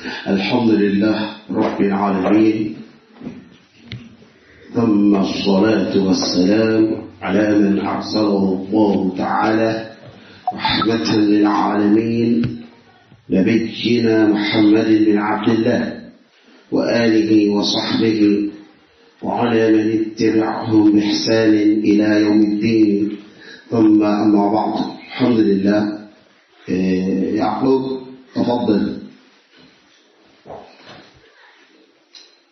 الحمد لله رب العالمين، ثم الصلاة والسلام على من أرسله الله تعالى رحمة للعالمين، نبينا محمد بن عبد الله وآله وصحبه وعلى من اتبعهم بإحسان إلى يوم الدين، ثم أما بعد. الحمد لله. يعقوب تفضل.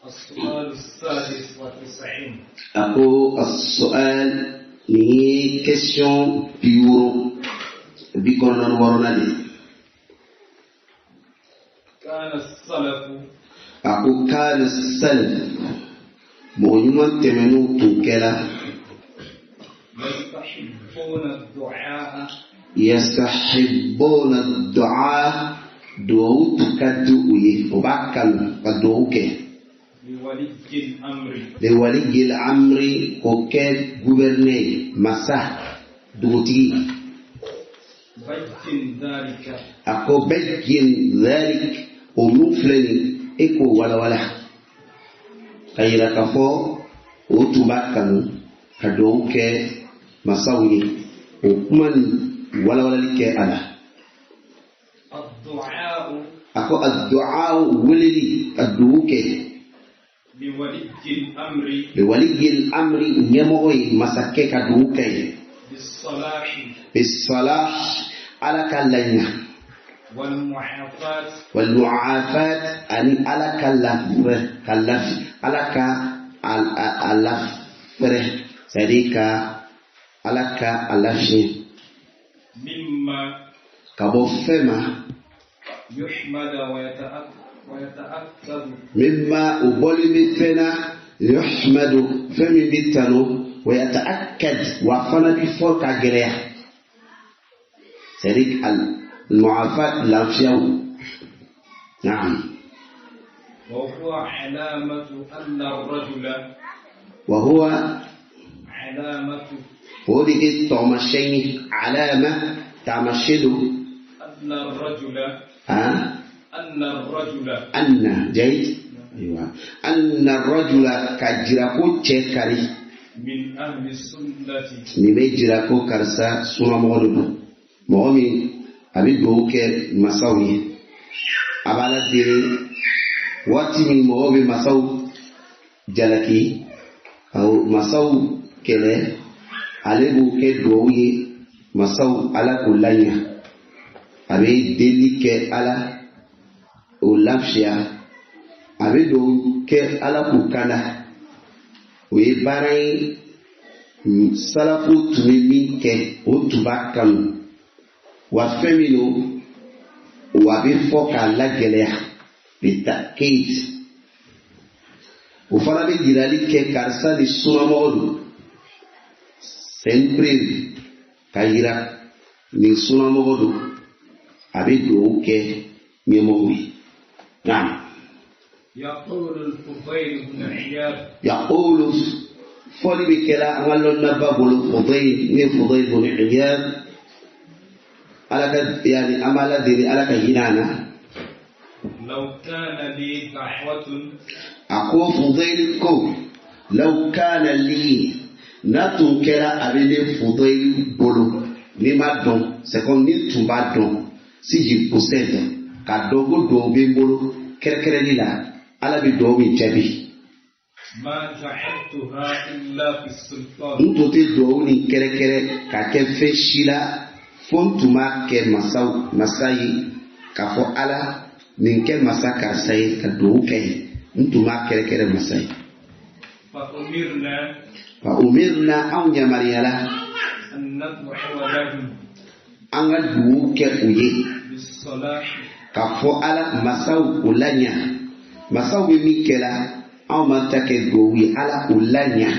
السؤال السادس والتسعين. أقول السؤال ni question 66 de. كان السلف A ko كان السلف, mɔgɔ ɲuman tɛmɛn'u tun kɛra يستحبون الدعاء يستحبون الدعاء, duwawu tun ka di u ye, o b'a kanu ka duwawu kɛ لولي الأمر لولي الأمر, k'o kɛ gouverneur, masa, dugutigi. بين ذلك. A ko بين ذلك, o mun filɛ nin, e k'o walawala ka yira k'a fɔ o tun b'a kanu ka duwawu kɛ masaw ye. O kuma nin, walawalali kɛ a la. الدعاء A ko الدعاء, weleli ka duwawu kɛ لولي الأمر لولي الأمر, ɲɛmɔgɔ ye, masakɛ, ka duwawu kɛ ye بالصلاح بالصلاح, ala ka laɲa والمعافاة والمعافاة, ani ala ka lafɛrɛ, ka lafi, ala ka a lafɛrɛ, c'est à dire ka ala ka a lafiɲɛ مما ka bɔ fɛn ma يحمد ويتأكد مما, o bɔlen bɛ fɛn na, يحمد, fɛn min bɛ tanu, ويتأكد, wa fana bɛ fɔ ka gɛlɛya, c'est à dire المعافاة, lafiyaw. نعم. وهو علامة أن الرجل وهو علامة o de kɛ tɔgɔmasiyɛn ye, علامة, taamasiyɛn don. أن الرجل ها. أن الرجل أن, جيد, أيوة, أن الرجل, ka jira ko cɛ kari من أهل السنة. Nin bɛ jira ko karisa sunamɔgɔ de don, mɔgɔ min a bɛ dugawu kɛ masaw ye, a b'a la deli waati min mɔgɔw bɛ masaw jalaki ka masaw kɛlɛ, ale b'o kɛ dugawu ye masaw, ala k'o laɲa. A bɛ deli kɛ ala o lafiya, a bɛ dugawu kɛ ala k'u kanda. O ye baara ye salafu tun bɛ min kɛ, o tun b'a kanu. Wa fɛn min don, wa bɛ fɔ k'a lagɛlɛya, بالتأكيد, o fana bɛ jirali kɛ karisa ni sunamɔgɔ don. C'est une preuve ka yira nin sunamɔgɔ don, a bɛ dugawu kɛ ɲɛmɔgɔw ye. نعم. يقول الفضيل بن عياض يقول, fɔli bɛ kɛla an ka lɔnnaba bolo, Fudayl, ni Fudayl bun Iyad, ala ka, yani an b'ala deli ala ka hinɛ a na. لو كان لي دعوة A ko, Fudayl ko, لو كان لي, n'a tun kɛra a bɛ ne Fudayl bolo, ni ma dɔn, c'est comme ni tun b'a dɔn, si je possède, k'a dɔn ko duwawu bɛ n bolo kɛrɛnkɛrɛnni la, ala bɛ duwawu min jaabi, ما جعلتها إلا في السلطان. N tun tɛ duwawu nin kɛrɛnkɛrɛn ka kɛ fɛn si la, fo n tun b'a kɛ masaw, masa ye, k'a fɔ ala nin kɛ masa karisa ye, ka duwawu kɛ ye. N tun b'a kɛrɛnkɛrɛn masa ye. فأمرنا فأمرنا, anw yamaruyala أن ندعو لهم an ka duwawu kɛ u ye بالصلاح k'a fɔ ala masaw o laɲa. Masaw bɛ min kɛ la, anw m'an ta kɛ duwawu ye, ala o laɲa,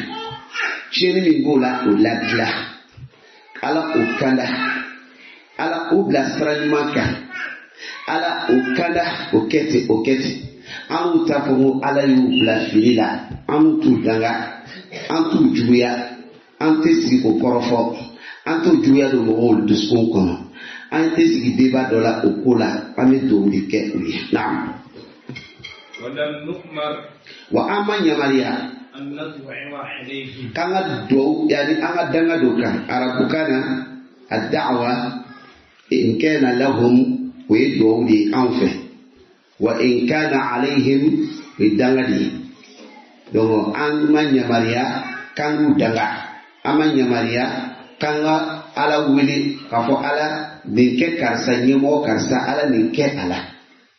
tiɲɛni min b'o la, o ladila, ala o kanda, ala o bila sira ɲuman kan, ala o kanda, o kɛ ten, o kɛ ten. An y'u ta fɔ ko ala y'u bila fili la, an t'u danga, an t'u juguya, an tɛ sigi k'o kɔrɔfɔ, an t'o juguya don mɔgɔw dusukun kɔnɔ, an tɛ sigi débat dɔ la o ko la, an bɛ duwawu de kɛ u ye. نعم. ولم نؤمر Wa an ma yamaruya أن ندعو عليهم. K'an ka duwawu, yani an ka danga don kan. Arabukan na, الدعوة إن كان لهم, o ye duwawu de ye anw fɛ, وإن كان عليهم, o ye danga de ye. Donc an ma yamaruya k'an k'u danga, an ma yamaruya k'an ka Ala wele k'a fɔ: Ala, nin kɛ karisa ɲɛmɔgɔ karisa, Ala, nin kɛ a la,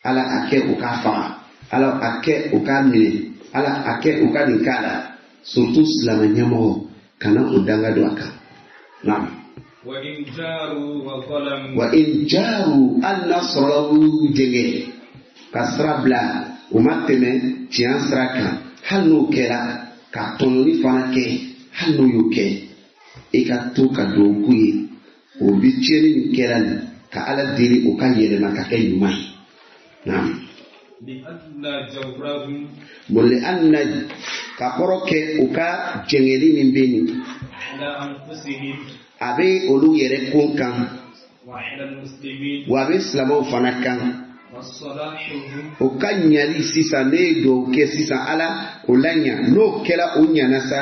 Ala, a kɛ u k'a faga, Ala, a kɛ u k'a minɛ, Ala, a kɛ u ka nin k'a la. Surtout silamɛ ɲɛmɔgɔ, kana o danga don a kan. Naam. وإن جاروا وظلموا. وإن جاروا, hali n'a sɔrɔla u y'u jɛngɛ ka sira bila, u ma tɛmɛ tiɲɛ sira kan, hali n'o kɛra, ka tɔɲɔni fana kɛ, hali n'o y'o kɛ, i ka to ka duwawu k'u ye. O bi tiɲɛni min kɛra nin, ka Ala deli o ka yɛlɛma ka kɛ ɲuman ye. Naam. لأن جورهم Bon, لأن, ka kɔrɔ kɛ, u ka jɛngɛli min bɛ nin, على أنفسهم a bɛ olu yɛrɛ kun kan, وعلى المسلمين. wa a bɛ silamɛw fana kan. وصلاحهم O ka ɲali sisan, ne ye duwawu kɛ sisan, Ala o la ɲa, n'o kɛra, o ɲana sa,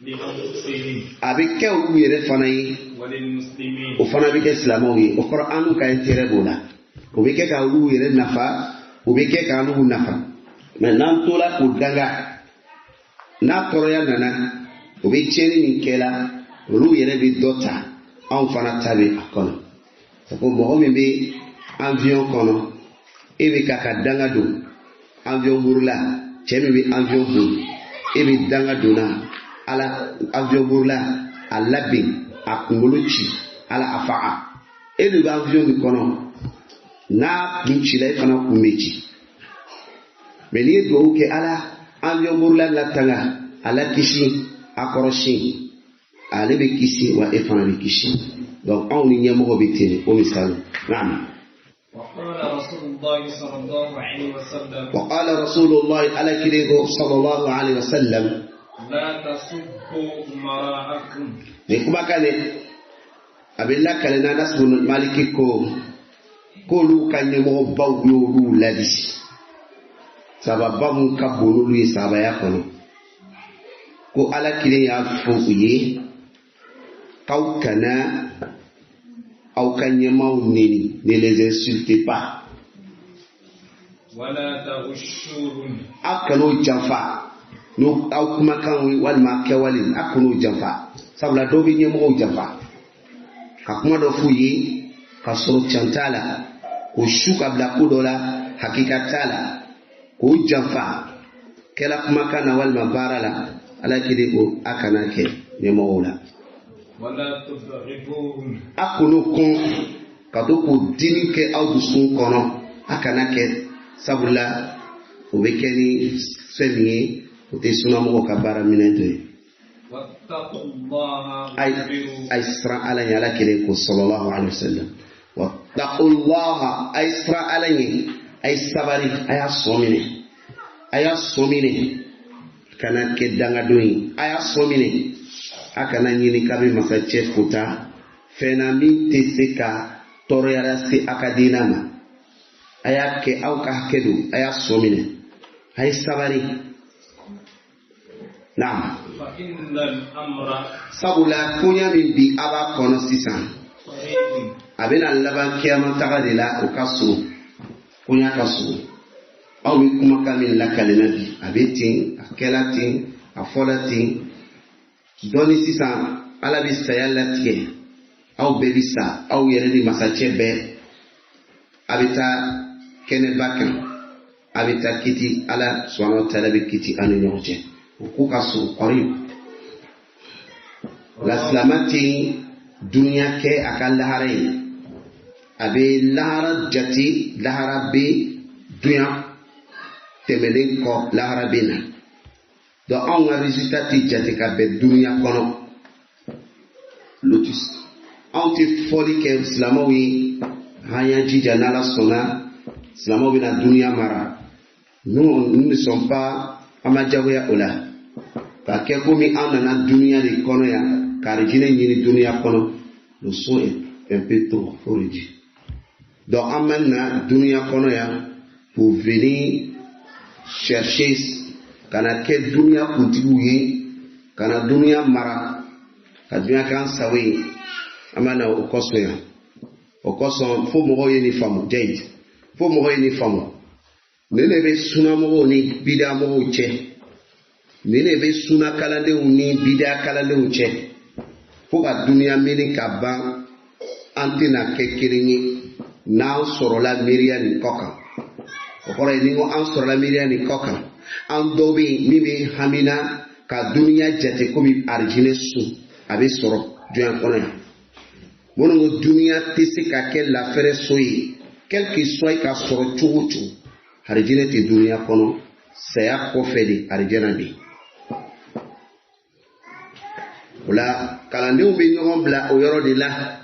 لأنفسهم a bɛ kɛ olu yɛrɛ fana ye, وللمسلمين. o fana bɛ kɛ silamɛw ye. O kɔrɔ, an n'u ka intérêt b'o la. O bɛ kɛ ka olu yɛrɛ nafa, o bɛ kɛ k'an n'u nafa. Mais n'an tora k'o danga, n'a tɔɔrɔya nana, o bɛ tiɲɛni min kɛla, olu yɛrɛ bɛ dɔ ta, anw fana ta bɛ a kɔnɔ. Ko mɔgɔ min bɛ avion kɔnɔ, e bɛ ka danga don avion bolila, cɛ min bɛ avion boli, e bɛ danga donna: Ala, avion bolila a labɛn, a kunkolo ci, Ala, a faga. E de bɛ avion min kɔnɔ, n'a kun cila, e fana kun bɛ ci. Mais n'i ye duwawu kɛ: Ala, avion bolila latanga, a la kisi, a kɔrɔsi, ale bɛ kisi, wa e fana bɛ kisi. Donc anw ni ɲɛmɔgɔ bɛ ten de, o misali. Naam. وقال رسول الله صلى الله عليه وسلم: وقال رسول الله, على كده, صلى الله عليه وسلم: لا تسبوا أمراءكم. Nin kumakan de a bɛ lakale na Anas bin Maliki ko k'olu ka ɲɛmɔgɔbaw y'olu ladi, sababa mun ka bon n'olu ye sabaya kɔnɔ, ko Ala kelen y'a fɔ u ye k'aw kana aw ka ɲɛmaw neni, ne les insultez pas. ولا تغشوهم. Aw kan'o janfa n'o aw kumakanw ye walima kɛwale, aw kan'o janfa. Sabula dɔw bɛ ɲɛmɔgɔw janfa ka kuma dɔ f'u ye ka sɔrɔ can t'a la, k'o su ka bila ko dɔ la, hakika t'a la, k'o janfa kɛla kumakan na walima baara la. Ala kelen ko a kana kɛ ɲɛmɔgɔw la. ولا تبغضوهم. A kan'o kɔn ka to k'o dimi kɛ aw dusukun kɔnɔ, a kana kɛ. Sabula o bɛ kɛ ni fɛn min ye, o tɛ sunamɔgɔw ka baara minɛ dɔ ye. واتقوا الله Ay واصبروا. Ay siran Ala ɲɛ. Ala kelen ko, صلى الله عليه وسلم: واتقوا الله, ay siran Ala ɲɛ, ay sabari, a y'a sɔn minɛ, a y'a sɔn minɛ, kana kɛ dangadon ye, a y'a sɔn minɛ, a kana ɲini k'a bɛ masacɛ kota fɛn na min tɛ se ka tɔɔrɔya lase a ka diinɛ ma. A y'a kɛ aw ka hakɛ don, a y'a sɔn minɛ, a ye sabari. Naam. فإن الأمر Sabula koɲa min bi a b'a kɔnɔ sisan, قريب. a bɛna laban kiyama taga de la, o ka surun, koɲa ka surun. Aw bɛ kumakan min lakalenna bi, a bɛ ten, a kɛla ten, a fɔla ten. Dɔɔni sisan, Ala bɛ saya latigɛ, aw bɛɛ bɛ sa, aw yɛrɛ ni masacɛ bɛɛ, a bɛ taa kɛnɛba kan, a bɛ taa kiti, Ala سبحانه وتعالى bɛ kiti an ni ɲɔgɔn cɛ. O ko ka surun, قريب. La silamɛ tɛ duniya kɛ a ka lahara ye, a bɛ lahara jate, lahara bɛ dunya tɛmɛnen kɔ, lahara bɛ na. Donc anw ka résultat tɛ jate ka bɛn duniya kɔnɔ. Lotus, anw tɛ fɔli kɛ silamɛw ye, an y'an jija, n'Ala sɔnna, silamɛw bɛna duniya mara. Nous, nous ne sommes pas, an ma jagoya o la ka kɛ komi an nana duniya de kɔnɔ yan ka arijinɛ ɲini duniya kɔnɔ. Le son est un peu trop faut le dire. Donc an ma na duniya kɔnɔ yan pour venir chercher ka na kɛ duniya kuntigiw ye, ka na duniya mara, ka duniya k'an sago ye. An b'a na o kosɔn yan. O kosɔn fo mɔgɔw ye nin faamu, jayid, fo mɔgɔw ye nin faamu. Nin de bɛ sunamɔgɔw ni bidamɔgɔw cɛ, nin de bɛ sunakalandenw ni bidakalandenw cɛ. Fo ka duniya mini ka ban, an tɛna kɛ kelen ye n'an sɔrɔla miiriya nin kɔ kan. O kɔrɔ ye ni ko an sɔrɔla miiriya nin kɔ kan, an dɔw bɛ yen min bɛ hamina ka duniya jate komi arijinɛ sun, a bɛ sɔrɔ diɲɛ kɔnɔ yan. Minnu ko duniya tɛ se ka kɛ lafɛrɛ so ye, quel que soit i ka sɔrɔ cogo o cogo, arijinɛ tɛ duniya kɔnɔ, saya kɔfɛ de arijinɛ bɛ yen. O la kalandenw bɛ ɲɔgɔn bila o yɔrɔ de la,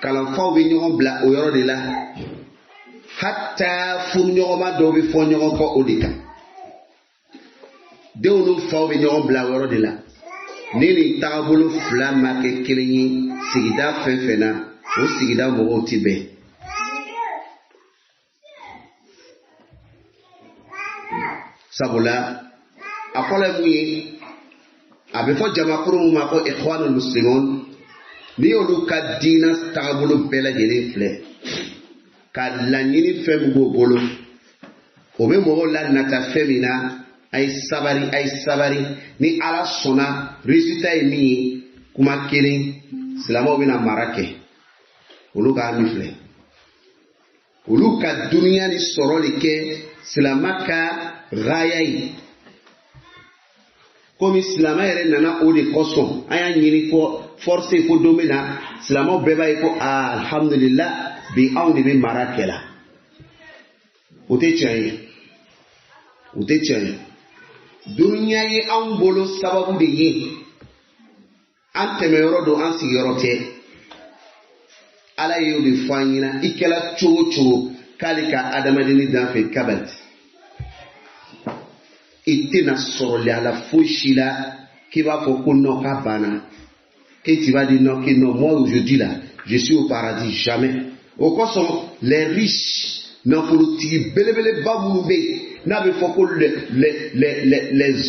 kalanfaw bɛ ɲɔgɔn bila o yɔrɔ de la, hatta furuɲɔgɔnma dɔw bɛ fɔ ɲɔgɔn kɔ o de kan. Denw n'u faw bɛ ɲɔgɔn bila o yɔrɔ de la. Ni nin tagabolo fila ma kɛ kelen ye sigida fɛn fɛn na, o sigida mɔgɔw ti bɛn. Sabula a fɔlɔ ye mun ye, a bɛ fɔ jamakuru mun ma ko ikhwanul muslimun, n'i y'olu ka diinɛ tagabolo bɛɛ lajɛlen filɛ, ka laɲini fɛn min b'o bolo, o bɛ mɔgɔw la nata fɛn min na, a ye sabari, a ye sabari, ni Ala sɔnna résultat ye min ye, kuma kelen, silamɛw bɛna mara kɛ. Olu ka min filɛ, olu ka duniya ni sɔrɔ de kɛ silamɛ ka gaya ye. Komi silamɛ yɛrɛ nana o de kosɔn, an y'a ɲini ko force ko don bɛ na, silamɛw bɛɛ b'a ye ko alhamdulillah, bi anw de bɛ mara kɛ la. O tɛ tiɲɛ ye, o tɛ tiɲɛ ye. Duniya ye anw bolo sababu de ye, an tɛmɛyɔrɔ don, an sigiyɔrɔ tɛ. Ala y'o de fɔ an ɲɛna, i kɛla cogo o cogo k'ale ka adamadenni dan fɛ kabali, i tɛna sɔrɔli a la foyi si la k'i b'a fɔ ko non k'a banna, que tu vas dire non, que non, moi aujourd'hui là, je suis au paradis, jamais. O kosɔn les riches, nafolotigi belebeleba minnu bɛ yen n'a bɛ fɔ ko les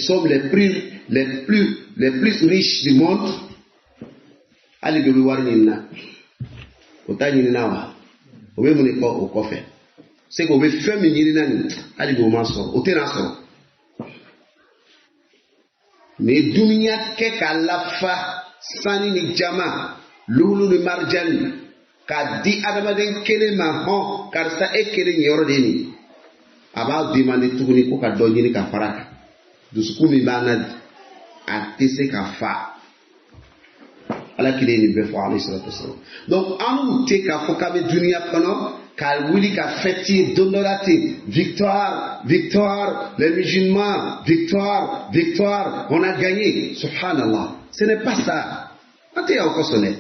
hommes les plus riches du monde, hali dɔ bɛ wari ɲini na, o t'a ɲini na wa, o bɛ mun de kɔ o kɔfɛ? C'est que o bɛ fɛn min ɲini na nin, hali bi o ma sɔrɔ, o tɛna sɔrɔ. Nin duniya kɛ k'a lafa sani ni jama, lulu ni marijani, k'a di adamaden kelen ma, hɔn karisa e kelen yɔrɔ de ye nin, a b'a demande tuguni ko ka dɔ ɲini ka fara a kan. Dusukun min b'an na, a tɛ se ka fa. Ala kelen nin bɛɛ fɔ alayhi salatu wasalam. Donc an tɛ k'a fɔ k'a bɛ duniya kɔnɔ ka wuli ka fɛti don dɔ la ten, victoire, victoire, les musulmans, victoire, victoire, on a gagné. Subhanallah, ce n'est pas ça. An tɛ yan o kosɔn dɛ.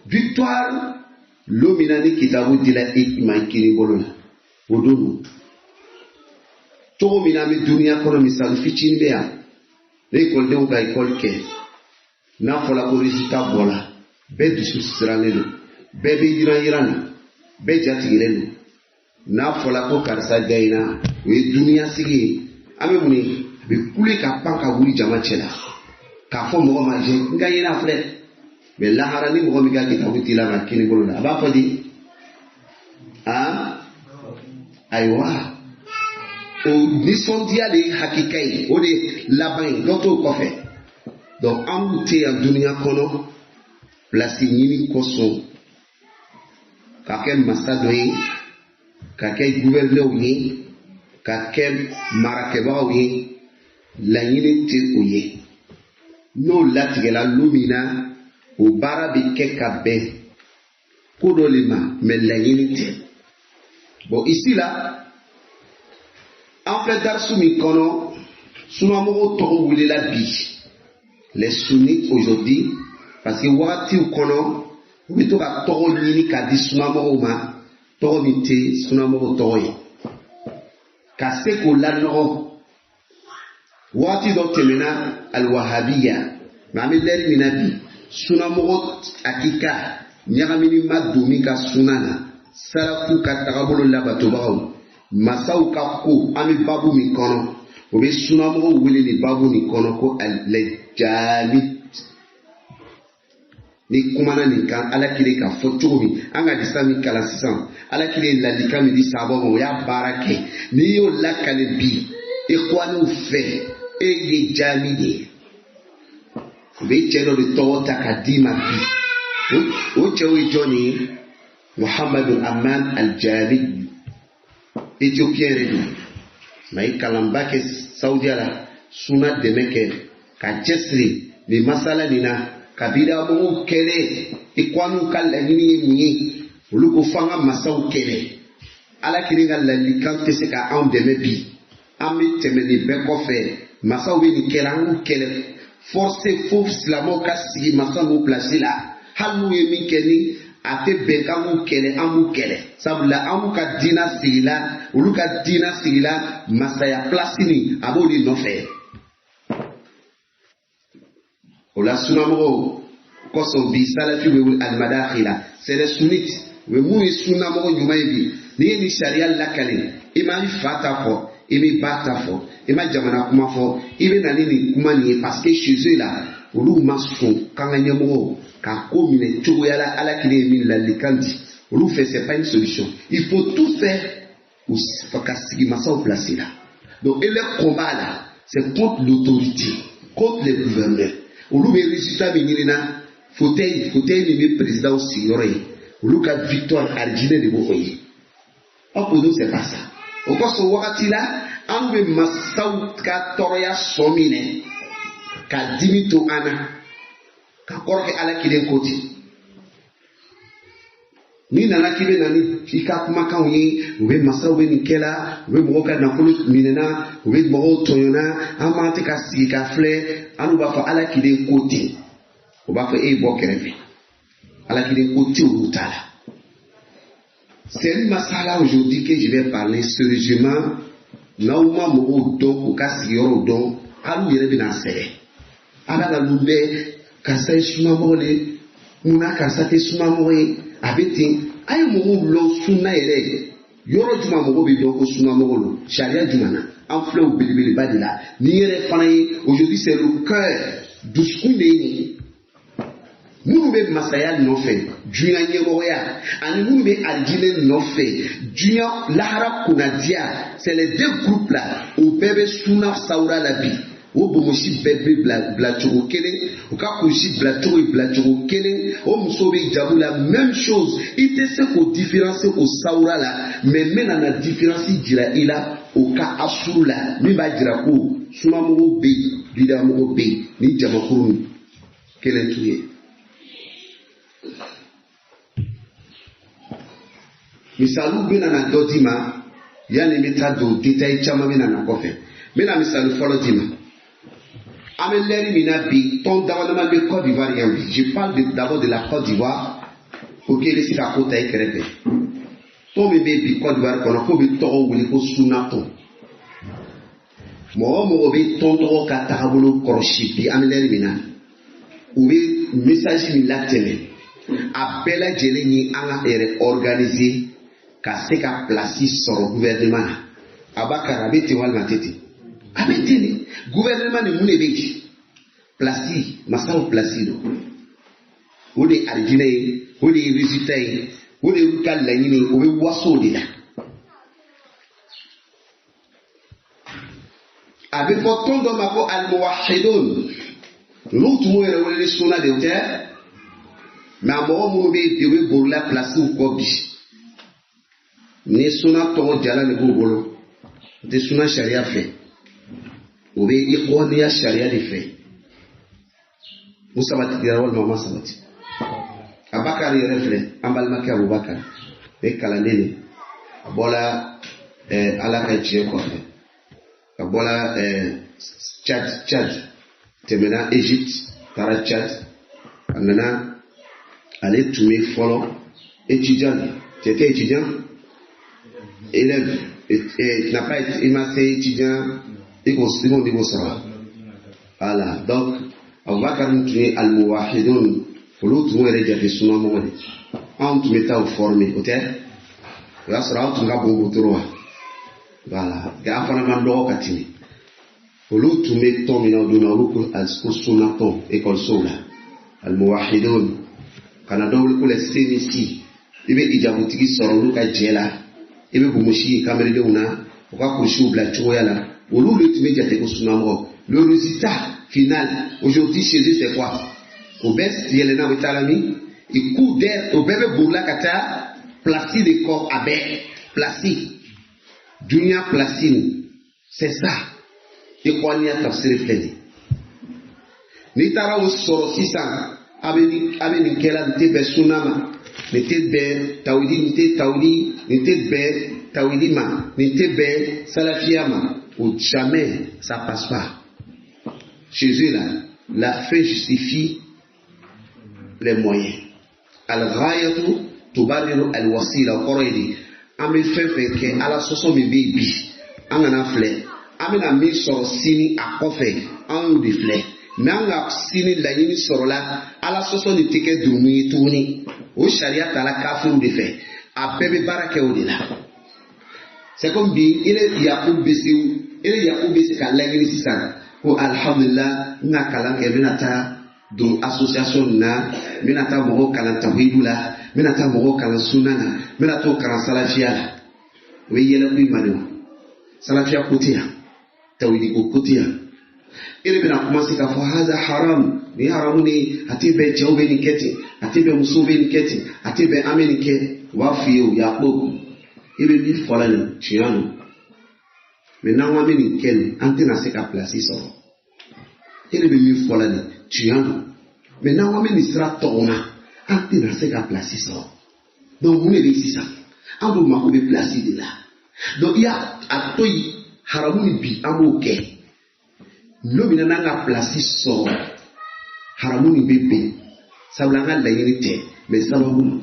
Victoire lon min na ni kitabu dila i ma i kini bolo la, o don don. Cogo min na an bɛ duniya kɔnɔ, misali fitinin bɛ yan, ne ekɔlidenw ka ekɔli kɛ, n'a fɔra ko résultat bɔra, bɛɛ dusu sirannen don, bɛɛ bɛ yiran yiran na, bɛɛ jatigɛlen don. N'a fɔra ko karisa gagné, o ye duniya sigi ye, an bɛ mun ye? A bɛ kule ka pan ka wuli jama cɛ la k'a fɔ mɔgɔ ma jɛ n ka ɲɛna filɛ. Mais lahara ni mɔgɔ min ka kitabu t'i la ma kini bolo la, a b'a fɔ di? Ayiwa, o nisɔndiya de ye hakika ye, o de ye laban ye, dɔ t'o kɔfɛ. Donc anw tɛ yan duniya kɔnɔ place ɲini kosɔn, ka kɛ masa dɔ ye, ka kɛ gouverneur ye, ka kɛ marakɛbagaw ye, laɲini tɛ o ye. N'o latigɛla lon min na, o baara bɛ kɛ ka bɛn ko dɔ le ma, mais laɲini tɛ. Bon, ici là, an filɛ darisu min kɔnɔ, sunamɔgɔw tɔgɔ welela bi, les sunnites aujourd'hui, parce que wagatiw kɔnɔ u bɛ to ka tɔgɔ ɲini k'a di sunamɔgɔw ma, tɔgɔ min tɛ sunamɔgɔw tɔgɔ ye, ka se k'o lanɔgɔ. Waati dɔ tɛmɛna alwahabiya, mais an bɛ lɛri min na bi, sunamɔgɔ hakika ɲagamini ma don min ka suna na, salafu ka tagabolo labatobagaw Masaw ka ko an bɛ babu min kɔnɔ, o bɛ sunamɔgɔw wele nin babu nin kɔnɔ ko alɛjaami. Ni kumana nin kan, Ala kelen ka fɔ cogo min, an ka hadisa min kalan sisan, Ala kelen ye ladilikan min di sahabaw ma, o y'a baara kɛ. N'i y'o lakale bi ikhwaniw fɛ, e ye jaami de ye. U bɛ cɛ dɔ de tɔgɔ ta ka d'i ma bi. O cɛw ye jɔn ye? Muhammadu Aman Al-Jami, Éthiopien yɛrɛ don, mɛ a ye kalanba kɛ Saudiya la, suna dɛmɛ kɛ ka cɛsiri nin masala nin na, ka bidamɔgɔw kɛlɛ. Ikhwaniw ka laɲini ye mun ye? Olu ko f'an ka masaw kɛlɛ. Ala kelen ka ladilikan tɛ se ka anw dɛmɛ bi. An bɛ tɛmɛ nin bɛɛ kɔfɛ, masaw bɛ nin kɛlɛ, an k'u kɛlɛ forcé fo silamɛw ka sigi masa n'u place la. Hali n'u ye min kɛ ni a tɛ bɛn k'an k'u kɛlɛ, an b'u kɛlɛ, sabula an b'u ka diina sigila, olu ka diina sigila masaya place nin, a b'o de nɔfɛ. O la sunamɔgɔw kosɔn bi salafi bɛ wuli alimadakhila, c'est les sunnites. U bɛ mun ye sunamɔgɔ ɲuman ye bi? N'i ye nin sariya lakale, i ma i fa ta fɔ, i b'i ba ta fɔ, i ma jamana kuma fɔ, i bɛ na ni nin kuma nin ye, parce que chez eux là, olu ma sɔn k'an ka ɲɛmɔgɔw ka ko minɛ cogoya la Ala kelen ye min ladilikan di. Olu fɛ, c'est pas une solution, il faut tout faire ka sigi masaw place la. Donc, et le combat là, c'est contre l'autorité, contre les gouverneurs. Olu bɛ résultat min ɲini na, fauteuil min bɛ président sigiyɔrɔ ye, olu ka victoire, arijinɛ de b'o ye. Aw ko nous, c'est pas ça. O kosɔn wagati la, an bɛ masaw ka tɔɔrɔya sɔ minɛ ka dimi to an na ka kɔrɔ kɛ Ala kelen ko ten. N'i nana k'i bɛ na ni i ka kumakanw ye, u bɛ masaw bɛ nin kɛ la, u bɛ mɔgɔw ka nafolo minɛna, u bɛ mɔgɔw tɔɲɔna, an m'an tɛ ka sigi ka filɛ, an b'a fɔ Ala kelen ko ten. O b'a fɔ e bɔ kɛrɛfɛ, Ala kelen ko tɛ olu ta la. C'est une masala aujourd'hui que je vais parler sérieusement. N'aw ma mɔgɔw dɔn k'u ka sigiyɔrɔw dɔn, hali u yɛrɛ bɛna sɛgɛn. Ala ka ninnu bɛɛ, karisa ye sunamɔgɔ de ye, munna karisa tɛ sunamɔgɔ ye? A bɛ ten. A ye mɔgɔw lɔn sunna yɛrɛ yɔrɔ jumɛn mɔgɔ bɛ dɔn ko sunamɔgɔ don? Sariya jumɛn na? An filɛ o belebeleba de la. Nin yɛrɛ fana ye, aujourd'hui c'est le cœur, dusukun de ye nin ye. Minnu bɛ masaya nɔfɛ diɲɛ ɲɛmɔgɔya, ani minnu bɛ arijinɛ nɔfɛ diɲɛ lahara kunnadiya, c'est les deux groupes là. O bɛɛ bɛ suna sawura la bi. O bonbosi bɛɛ bɛ bila bilacogo kelen, u ka kurusi bilacogo ye bilacogo kelen, o muso bɛ jago la, même chose. I tɛ se k'o différence o sawura la, mais n bɛna na différence jira i la o ka asuru la, min b'a jira ko sunamɔgɔw bɛ yen, bidamɔgɔw bɛ yen, ni jamakuru nin kelen t'u ye. Misaliw bɛna na dɔ d'i ma yanni n bɛ taa don détail caman bɛna na kɔfɛ. N bɛna misali fɔlɔ d'i ma. An bɛ lɛri min na bi, tɔn dama dama bɛ Côte d'Ivoire yan bi. Je parle d'abord de la Côte d'Ivoire pour que i bɛ se ka ko ta i kɛrɛfɛ. Tɔn min bɛ bi Côte d'Ivoire kɔnɔ k'o bɛ tɔgɔ wele ko Sunatɔn. Mɔgɔ o mɔgɔ bɛ tɔn tɔgɔ ka tagabolo kɔlɔsi bi, an bɛ lɛri min na, u bɛ message min latɛmɛ, a bɛɛ lajɛlen ye an ka yɛrɛ organiser ka se ka place sɔrɔ gouvernement na. Abakar, a bɛ ten walima a tɛ ten? A bɛ ten de. Gouvernement ni mun de bɛ yen? Place, masaw place don. O de ye arijinɛ ye, o de ye résultat ye, o de y'u ka laɲini ye, o bɛ waso o de la. A bɛ fɔ tɔn dɔ ma ko alimuwahidun. Ninnu tun b'o yɛrɛ wele ni suna de tɛ, mɛ a mɔgɔ minnu bɛ yen bi, u bɛ bolila pilasiw kɔ bi. Ni suna tɔgɔ jala de b'u bolo, u tɛ suna sariya fɛ, u bɛ ikhwaniya sariya de fɛ. U sabatira walima u ma sabati? Abakari yɛrɛ filɛ, an balimakɛ Abubakar, o ye kalanden de, a bɔra Ala ka diɲɛ kɔfɛ, a bɔra Tchad, tɛmɛna Égypte, taara Tchad, a nana. Ale tun bɛ fɔlɔ étudiant de. Tu étais étudiant? Élève, tu n'as pas été, il m'a fait étudiant, i k'o niveau sɔrɔ. Voilà, donc Abubakar tun ye al-muwahidun, olu tun b'o yɛrɛ jate sunamɔgɔ de. Anw tun bɛ taa o former, o tɛ? O y'a sɔrɔ aw tun ka bon wotoro wa? Voilà, nka an fana man dɔgɔ ka tɛmɛ. Olu tun bɛ tɔn min na o don na, olu ko sunna tɔn ekɔlisow la, almuwahidun, ka na dɔw wele ko les senisi. I bɛ ijabutigi sɔrɔ olu ka jɛ la, i bɛ bonmosi ye kameledenw na, u ka kurusiw bila cogoya la. Olu de tun bɛ jate ko sunnamɔgɔ. Le résultat final aujourd'hui chez eux, c'est quoi? O bɛɛ yɛlɛnna, u bɛ taa la min i k'u dɛ, o bɛɛ bɛ bolila ka taa place de kɔ. A bɛɛ place dunuya place nin, c'est ça. Ikhwaniya tafsiri filɛ nin. N'i taara o sɔrɔ sisan, a bɛ nin kɛla, nin tɛ bɛn sunna ma, nin tɛ bɛn tawhidi, nin tɛ tawhidi, nin tɛ bɛn tawhidi ma, nin tɛ bɛn salafiya ma. O jamais, ça passe pas chez eux là. La fin justifie les moyens, al-ghayatu tubarriru al-wasila. O kɔrɔ ye di? An bɛ fɛn fɛn kɛ, Ala sɔsɔ min bɛ yen bi, an kana filɛ an bɛna min sɔrɔ sini a kɔfɛ, an y'o de filɛ. N'an ka sini laɲini sɔrɔla, Ala sɔsɔ nin tɛ kɛ jurumu ye tuguni. O sariya tala kafiriw de fɛ, a bɛɛ bɛ baara kɛ o de la. C'est comme bi, ile Yakubu bɛ se, ile Yakubu bɛ se ka laɲini sisan ko alhamdulilah, n ka kalan kɛ, n bɛna taa don association nin na, n bɛna taa mɔgɔw kalan tawhidu la, n bɛna taa mɔgɔw kalan sunna na, n bɛna t'o kalan salafiya la. O bɛ yɛlɛ ko i ma de. O salafiya ko tɛ yan, tawhidi ko tɛ yan. E de bɛna commencer k'a fɔ haza haram, nin ye haramu de, a tɛ bɛn, cɛw bɛ nin kɛ ten, a tɛ bɛn, musow bɛ nin kɛ ten, a tɛ bɛn, an bɛ nin kɛ. U b'a f'i ye o Yakubu, i bɛ min fɔ la nin tiɲɛ don, mɛ n'an ko an bɛ nin kɛ nin, an tɛna se ka place sɔrɔ. E de bɛ min fɔ la nin tiɲɛ don, mɛ n'an ko an bɛ nin sira tɔgɔma, an tɛna se ka place sɔrɔ. Donc mun de bɛ sisan? An dun mako bɛ place de la. Donc i y'a a to yen, haramu ni bi, an b'o kɛ. N'o bɛna n'an ka place sɔrɔ, haramu nin bɛ bɛn, sabula an ka laɲini tɛ, mɛ sababu don.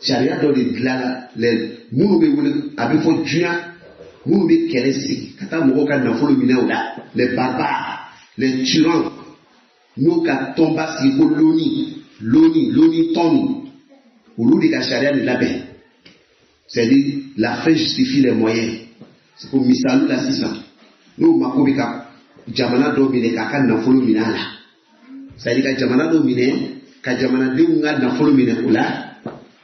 Sariya dɔ de dilanna lɛ minnu bɛ wele, a bɛ fɔ diɲɛ minnu bɛ kɛlɛ sigi ka taa mɔgɔw ka nafolo minɛ o la, les barbares, les tyrans, n'o ka tɔnba sigi ko loni loni loni tɔn, olu de ka sariya de labɛn, c'est-à-dire la fin justifie les moyens. C'est ko misali la sisan, n'o mako bɛ ka jamana dɔ minɛ k'a ka nafolo minɛ a la, c'est-à-dire ka jamana dɔ minɛ ka jamanadenw ka nafolo minɛ o la,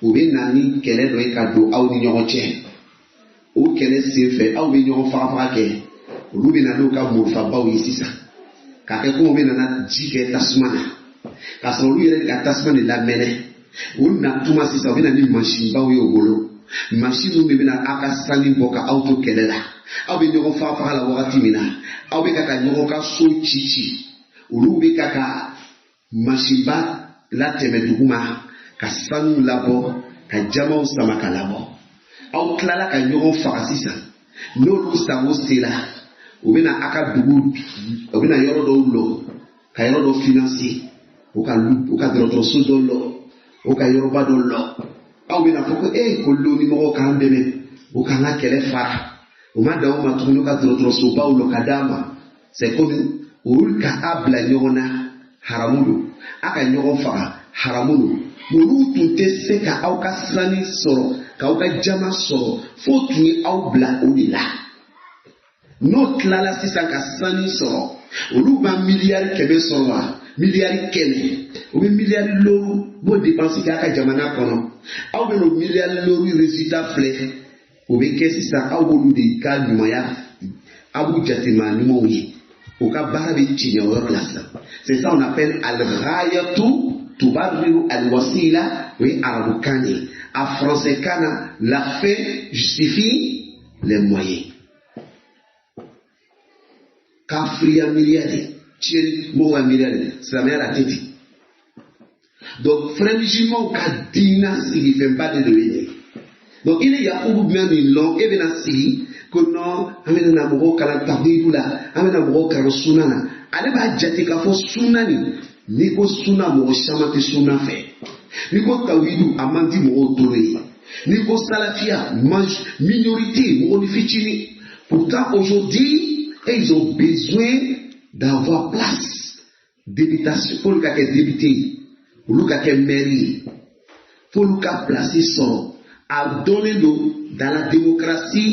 u bɛ na ni kɛlɛ dɔ ye ka don aw ni ɲɔgɔn cɛ. O kɛlɛ senfɛ, aw bɛ ɲɔgɔn fagafaga kɛ. Olu bɛ na n'u ka morifabaw ye sisan k'a kɛ komi u bɛ nana ji kɛ tasuma na, k'a sɔrɔ olu yɛrɛ de ka tasuma de lamɛnɛ. U na tuma sisan, u bɛ na ni mansinbaw ye u bolo, mansin minnu de bɛna aw ka sanu bɔ ka aw to kɛlɛ la. Aw bɛ ɲɔgɔn fagafaga la wagati min na, aw bɛ ka ɲɔgɔn ka so ci ci, olu bɛ ka mansinba latɛmɛ duguma ka sanu labɔ, ka jamaw sama ka labɔ. Aw tilala ka ɲɔgɔn faga sisan, n'olu sago sera, u bɛna aw ka dugu, u bɛna yɔrɔ dɔw lɔ, ka yɔrɔ dɔ financer, u ka dɔgɔtɔrɔso dɔ lɔ, u ka yɔrɔba dɔ lɔ. Aw bɛna fɔ ko ee, ko lonimɔgɔw k'an dɛmɛ, u k'an ka kɛlɛ fara. U ma dan o ma tuguni, u ka dɔgɔtɔrɔsobaw lɔ ka d'a ma. C'est comme olu ka a bila ɲɔgɔn na, haramu don, a ka ɲɔgɔn faga, haramu don. Olu tun tɛ se ka aw ka sani sɔrɔ, k'aw ka jama sɔrɔ, fo tun ye aw bila o de la. N'o tilala sisan ka sani sɔrɔ, olu b'a 100 miliyari sɔrɔ wa 100 miliyari, u bɛ 5 miliyari b'o dépense kɛ a ka jamana kɔnɔ. Aw bɛ n'o 5 miliyari résultat filɛ, o bɛ kɛ sisan aw b'olu de ka ɲumanya, aw b'u jate maa ɲumanw ye, o ka baara bɛ tiɲɛ o yɔrɔ la sisan. C'est ça on appelle al-ghayatu tubarriru al-wasila. O ye arabukan ye. A français kan na, la fin justifie les moyens. Kafiriya miiriya de, tiɲɛni mɔgɔw ka miiriya de, silamɛya la tɛ ten. Donc frères musulmans ka diina sigifɛnba de bɛ yen. Donc i ni Yakubu bɛna nin lɔn, e bɛna sigi ko non, an bɛna na mɔgɔw kalan tawhidu la, an bɛna mɔgɔw kalan sunna na. Ale b'a jate k'a fɔ sunna nin, n'i ko sunna, mɔgɔ caman tɛ sunna fɛ. N'i ko tawhidu, a man di mɔgɔw tolo ye. N'i ko salafiya, minorité, mɔgɔ ni fitinin. Pourtant aujourd'hui, et ils ont besoin d'avoir place députation, f'olu ka kɛ député ye, olu ka kɛ maire ye, f'olu ka place sɔrɔ. A dɔnnen don dans la démocratie.